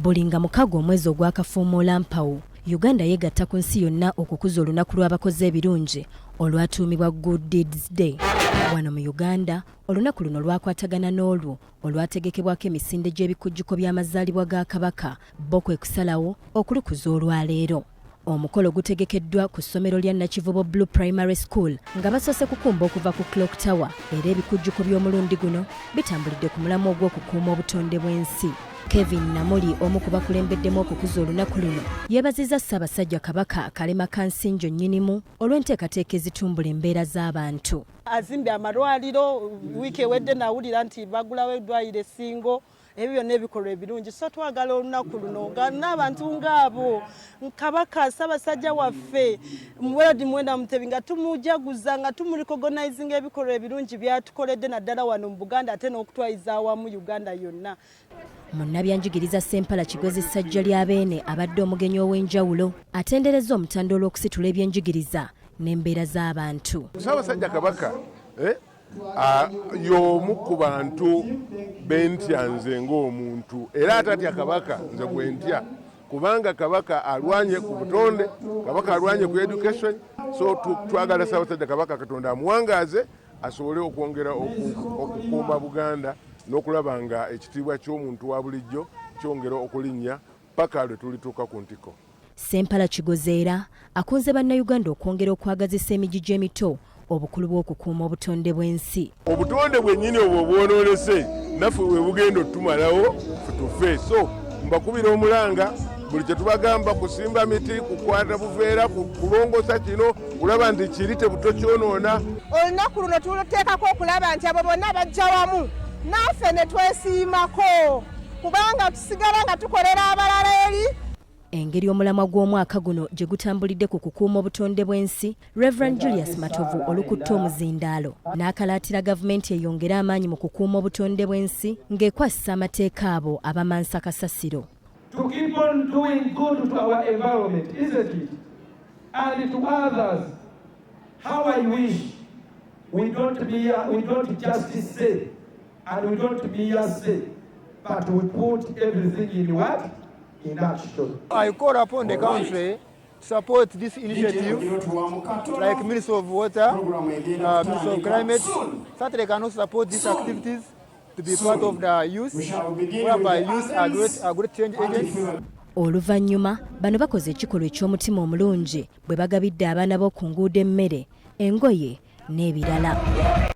Buli nga 6 omwezi ogwakafuumuula mpawu, Uganda yeegatta ku nsi yonna okukuza olunaku lw'abakozi ebirungi olwatuumibwa Good Deeds Day. Wano mu Uganda, olunaku luno lwakwatagana n'olwo olwategekebwako emisinde gy'ebikujjuko by'amazaalibwa ga Kabaka, bo kwe kusalawo okulukuza olwaleero. Omukolo gutegekeddwa ku ssomero lya Nakivubo Blue Primary School nga basoose kukumba okuva ku Clock Tower, era ebikujjuko by'omulundi guno bitambulidde ku mulamwa ogw'okukuuma obutonde bw'ensi. Kevin Namuli, omu ku bakulembeddemu okukuza olunaku luno, yeebazizza Ssaabasajja Kabaka Kalema Kansinjo nnyinimu olw'enteekateeka ezitumbula embeera z'abantu. Azimbye amalwaliro, wiiki ewedde nawulira nti bagulawo eddwaliro esingo, ebyo byonna ebikolwa ebirungi. So twagala olunaku luno nga n'abantu ng'abo, Kabaka Ssaabasajja waffe Ronald Muwenda Mutebi, nga tumujaguza, nga tumurecognizinga ebikolwa ebirungi byatukoledde, naddala wano mu Buganda, ate n'okutwaliza awamu Uganda yonna. Munnabyanjigiriza Ssempala Kigozi Ssajja lya Beene abadde omugenyi ow'enjawulo, atenderezza Omutanda olw'okusitula ebyenjigiriza n'embeera z'abantu. Ssaabasajja Kabaka y'omu ku bantu bentya nze ng'omuntu, era atatya Kabaka nze gwe ntya, kubanga Kabaka alwanye ku butonde, Kabaka alwanye ku education. So twagala Ssaabasajja Kabaka Katonda amuwangaaze, asobole okwongera okukuuma Buganda n'okulaba nga ekitiibwa ky'omuntu wa bulijjo kyongera okulinnya paka lwe tulituuka ku ntikko. Ssempala Kigozi era akunze Bannayuganda okwongera okwagazisa emigigi emito obukulu bw'okukuuma obutonde bw'ensi. Obutonde bwennyini obwo obwonoonese naffe bwe bugenda otumalawo tufe. So mbakubira omulanga, buli kye tubagamba kusimba miti, kukwata buveera, kulongoosa kino, kulaba nti kiri tebutokyonoona. Olunaku luno tuluteekako okulaba nti abo bonna bajja wamu naffe ne twesiimako, kubanga tusigala nga tukolera abalala eri. Engeri omulamwa gw'omwaka guno gye gutambulidde ku kukuuma obutonde bw'ensi, Reverend Julius Matovu olukutte omuzindaalo n'akalaatira gavumenti eyongere amaanyi mu kukuuma obutonde bw'ensi ng'ekwasisa amateeka abo abamansa kasasiro. To keep on doing good to our environment, isn't it? And to others. How I wish we don't just say, and we don't mere say, but we put everything in what? In action. I call upon the country to support this initiative, like Minister of Water, Minister of Climate, so that they can also support these activities to be part of the youth, whereby youth are great change agents. Oluvannyuma bano bakoze ekikolwa eky'omutima omulungi bwe bagabidde abaana b'oku nguudo emmere, engoye n'ebirala.